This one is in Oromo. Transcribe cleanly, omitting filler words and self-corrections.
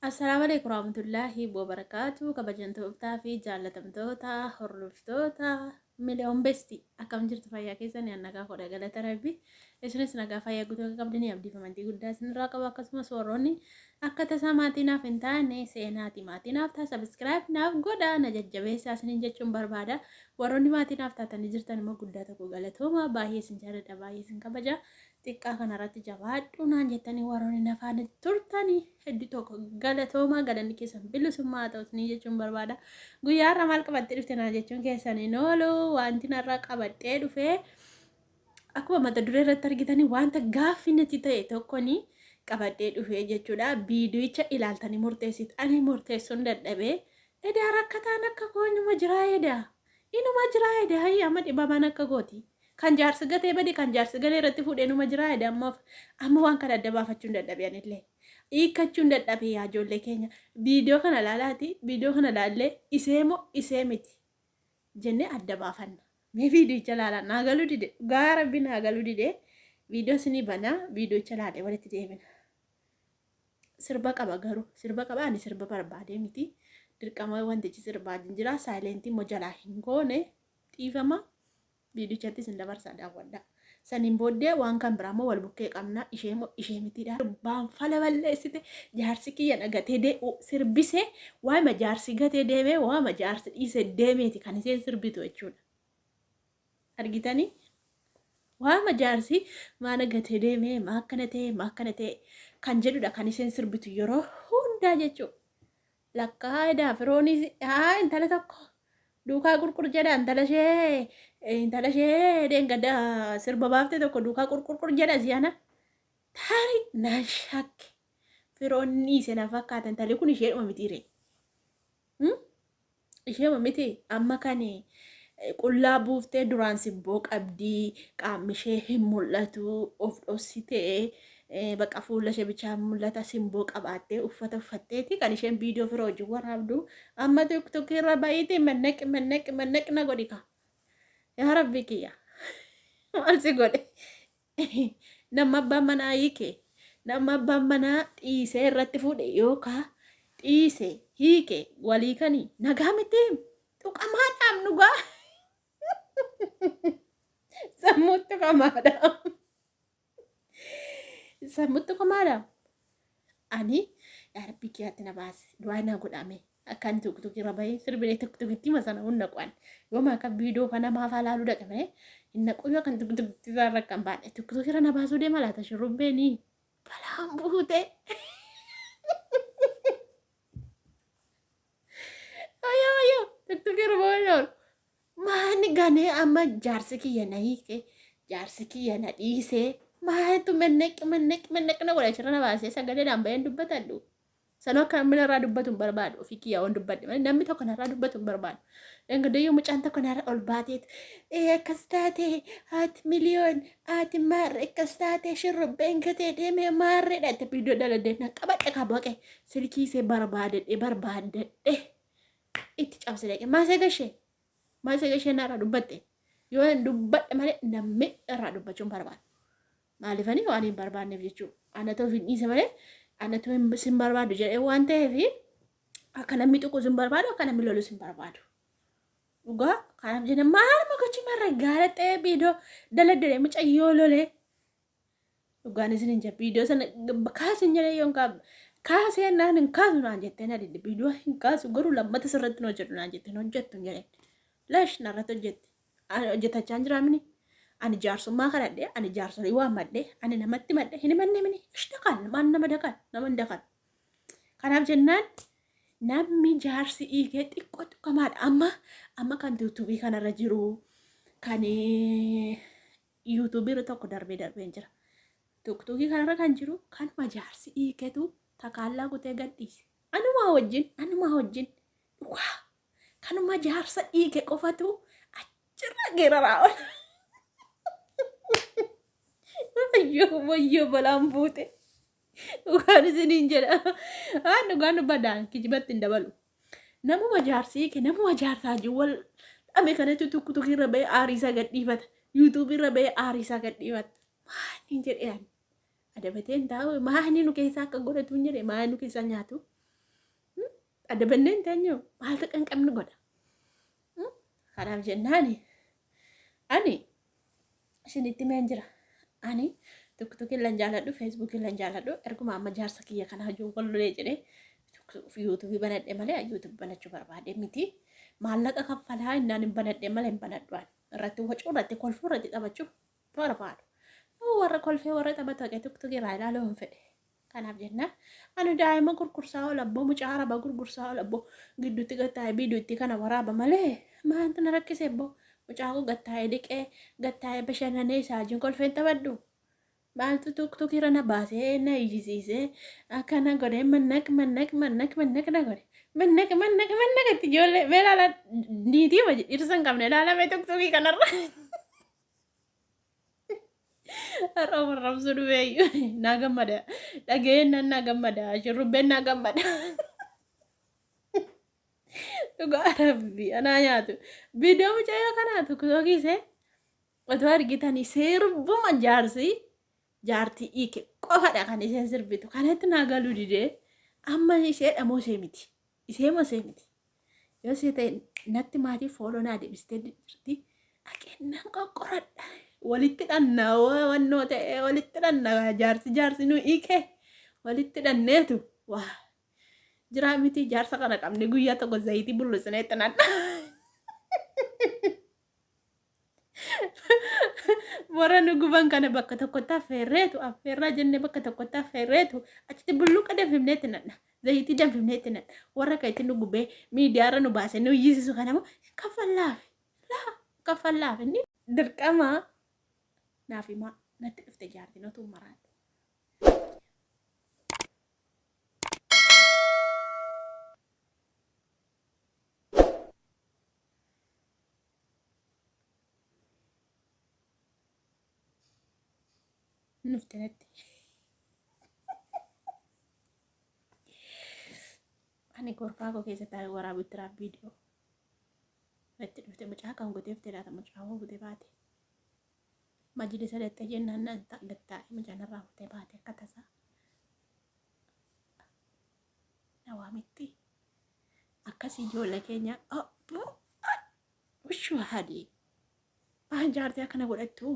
Assalaamu alaikum warahmatullaahi wabarakaatu. Kabajamtootaa fi jaallatamtoota hordoftoota Miliyoon Besti, akkam jirtu? Fayyaa keessan? An nagaa godha, galata Rabbi. Isinis nagaa fayyaa guutuu akka qabdanii abdii fi amantii guddaa isinirraa qaba. Akkasumas warroonni akka tasaa maatii naaf hin taane, seenaati maatii naaf ta'a, subscribe naaf godha, na jajjabeessaa isiniin jechuun barbaada. Warroonni maatii naaf taatanii jirtan immoo guddaa tokko galatooma. Baay'ee isin jaalladha, baay'ee isin kabaja. Xiqqaa kanarratti jabaadhu naan jettanii warroonni na faana turtanii hedduu tokko galatoomaa, galanni keessan bilisummaa haa ta'u isinii jechuun barbaada. Guyyaa har'a maal qabattee dhufte naan jechuun keessan hin oolu. Wanti narraa qabadhee dhufee akkuma mata duree irratti argitanii wanta gaaffii natti ta'e tokkoni qabadhee dhufee jechuudha. Viidiyicha ilaaltanii murteessitu. Ani murteessuun dadhabee. Edaa rakkataan akka koo inuma jiraa edaa. Inuma jiraa edaa, hayyi amma dhibamaan akka kooti. Kan jaarsi gatee bade, kan jaarsi galee irratti fuudhee inuma jiraa edaa. Amma waan kana adda baafachuun dadhabe anillee. Hiikkachuun dadhabe. Yaa ijoollee keenya, viidiyoo kana ilaalaati, viidiyoo kana ilaallee isee moo isee miti jennee adda baafanna. Mee viidiyicha ilaalaa. Naa galuu dide, dhugaa Rabbi naa galuu dide. Viidiyoo isinii banaa, viidiyocha ilaalee walitti deebina. Sirba qaba garuu, sirba qaba. Ani sirba barbaadee miti. Dirqama wantichi sirbaa jira. Silent immoo jalaa hin goone, dhiifama. Viidiyochatti isin dabarsaa, daawwadhaa. Saniin booddee waan kan biraa immoo wal bukkee qabna. Ishee moo ishee mitiidha. Sirbaan fala balleessite, jaarsi kiyya na gatee sirbise, waama jaarsi gatee deemee, waama jaarsi dhiise deemeeti kan isheen sirbitu jechuudha. Argitanii? Waama jaarsi maana gatee deemee, maa akkana ta'e, maa akkana ta'e kan jedhudha kan isheen sirbitu yeroo hundaa jechuudha. Lakkaa edaa firoonis haa intala tokko duukaa qurqur jedha, intala ishee deengada sirba baafte tokko duukaa qurqurqur jedha. Si'ana taari naan shakke, firoonni dhiise na fakkaata. Intalli kun isheedhuma mitiire? Isheema miti. Amma kan qullaa buuftee duraan simboo qabdii, qaamni ishee hin mul'atu, of dhossitee baqa, fuula ishee bichaa mul'ata. Simboo qabaattee uffata uffatteeti kan isheen viidiyoo firoo wajjin waraabdu. Amma TikTok irra baay'ee mannaqi mannaqi mannaqi na godhi ka. Yaa Rabbi kiyya, maal si godhe? Nama abbaan manaa hiike, nama abbaan manaa dhiisee irratti fuudhe yookaan dhiise, hiike, walii kanii nagaa miti, tuqamaadhaam. Dhugaa sammuu tuqamaadhaam, sammuu tuqamaadhaam. Ani yaa Rabbi kiyyaatti na baasi, du'aa naa godhame. Akka ani TikTok irra bahee sirbilee TikTokitti hima sana hun naqu. Ani yooma akka viidiyoo kana maaf ilaaluu dhaqe malee hin naqu. Yoo kan TikTokitti isaa irra kan baadhe TikTok irra na baasuu deema laata? Shurrubbeenii balaan buute. Ayoo ayoo, TikTok irra bahee oolu. Maani ganee amma jaarsi kiyya na hiike, jaarsi kiyya na dhiisee, maaltu menneq menneq menneq na godha? Achirra na baasee sagaleedhaan baheen dubbatadhu. Sanuu akka namni narraa dubbatu hin barbaadu. Ofii kiyyaa waan dubbadhe malee namni tokko narraa dubbatu hin barbaadu. Dhangaddayyoo mucaan tokko narra ol baateet akkas taate, haati Miliyoon, haati maarre akkas taate, shurrubbeen gatee deemee maarreedha itti viidiyoo daladee na qabadhe kaa baqe silkii isee barbaadadhe barbaadadhe itti cabse dhaqe. Maasee gashee, maasee gashee narraa dubbatte. Yoo hin dubbadhe malee namni irraa dubbachuu hin barbaadu. Maaliifanii waan hin barbaanneef jechuudha. Anatu of hin dhiise malee anatu sin barbaadu jedhee waan ta'eef, akka namni tuqu sin barbaadu, akka namni lolu sin barbaadu. Dhugaa kanaaf jenna maal gochi marra gaara ta'ee viidiyoo daladdee mucayyoo lolee. Dhugaan isin hin jedhu, viidiyoo sana kaasin jedhee yoon kaasee naan hin kaasu naan jettee na didde. Viidiyoo hin kaasu garuu lammata sirratti hin hojjedhu naan jettee, hin hojjettu hin jedheen. Lash narratti hojjette. Ani hojjetachaa hin jiraamini. Ani jaarsummaa kadhadhe, ani jaarsolii waammadhe, ani namatti madhe hin himanne mini. Ish daqan maal nama daqan, nama hin daqan. Kanaaf jennaan namni jaarsi hiikee xiqqoo tuqamaadha. Amma kan yuutuubii kanarra jiru, kan yuutuubii irra tokko darbee darbee hin jira. Tuktukii kanarra kan jiru kanuma jaarsi hiiketu takaallaa kutee gadhiise. Anumaa wajjin dhugaa kanuma jaarsa hiike qofatu achirra geeraraa oola. Wayyoo wayyoo, balaan buute. Dhugaan isiniin jedha. Waan dhugaan dubbadhaan kijibatti hin dabalu. Namuma jaarsi hiike, namuma jaarsaa wajjin wal dhame kanatti tuktukii irra bahee aarii isaa gadhiifata. Yuutuubii irra bahee aarii isaa gadhiifata. Maali jedhee ani. Adabatee hin taa'u, maali nu keessaa akka godhatu hin jedhe, maali nu keessaa nyaatu. Adabannee hin teenyu maaltu qanqabni godha? Kanaaf jennaani ani isinitti meen jira. Ani TikTokii illee jaaladhu, Facebookii illee jaaladhu. Erguma amma jaarsa kiyya kana hojii wal lolee jedhee YouTubeii banadhe malee YouTubeii banachuu barbaade miti. Maallaqa kaffalaa innaan hin banadhe malee hin banadhu ani. Irratti wacuu, irratti kolfuu, irratti taphachuu barbaadu. Warra kolfee warra taphatu haqee TikTokii irraa ilaaluu hin fedhe. Kanaaf jennaan ani daa'ima gurgursaa oola abboo, mucaa araba gurgursaa oola abboo, gidduutti gattaa'ee viidiyootti kana waraaba malee maaltu na rakkise abboo? Mucaa koo gattaa'ee dhiqee gattaa'ee bashannanee isaa wajjin kolfeen taphadhu. Maaltu TikTokii irra na baasee na iyyisiisee akkana godhee mannaq mannaq mannaq mannaq na godhe. Mannaq mannaq mannaq itti ijoollee mee ilaala, niitii ma dhirsa hin qabne ilaalame TikTokii kanarra. Har'a warramsuu dhufeeyyu naa gammada, dhaga'een naa gammada, shurrubbeen naa gammada. Dhugaa Rabbi anaa nyaatu. Viidiyoo mucayyoo kanaa TikTokii isee otoo argitanii sirbuma jaarsi jaartii hiike qofadha kan isheen sirbitu. Kanatti naa galuu didee, amma isheedha moo ishee miti? Ishee moo ishee miti? Yoo ishee ta'e natti maatii follow naa deebistee jirti. Dhaqeen nan qoqqoradha. Walitti dhanna wannoo ta'e, walitti dhanna, jaarsi jaarsi nu hiike walitti dhanneetu waa jiraa miti, jaarsa kana qabne guyyaa tokko zayitii bullusinee itti nanna. Warra nu guban kana bakka tokkotti affeerreetu, affeerraa jennee bakka tokkotti affeerreetu achitti bulluqa danfifnee itti nanna. Zayitii danfifnee itti nanna. Warra kan itti nu gubee miidiyaarra nu baasee nu iyyisisu kana immoo kaffallaaf. Laa kaffallaaf, inni dirqama naaf himaa natti dhufte jaartiin otuu maraate. Nufte natti. Ani gorfaa koo keessa taa'ee waraabutti raa viidiyoo. Natti dhufte, mucaa kan goteefte laata, mucaa hoo bute baate. Majlisa dhattee jennaan nan gattaa'e, mucaan irraa butee baate akka tasaa. Na waamitti. Akkas ijoollee keenya ushuu haadhi. Waan jaartii akkana godhattu.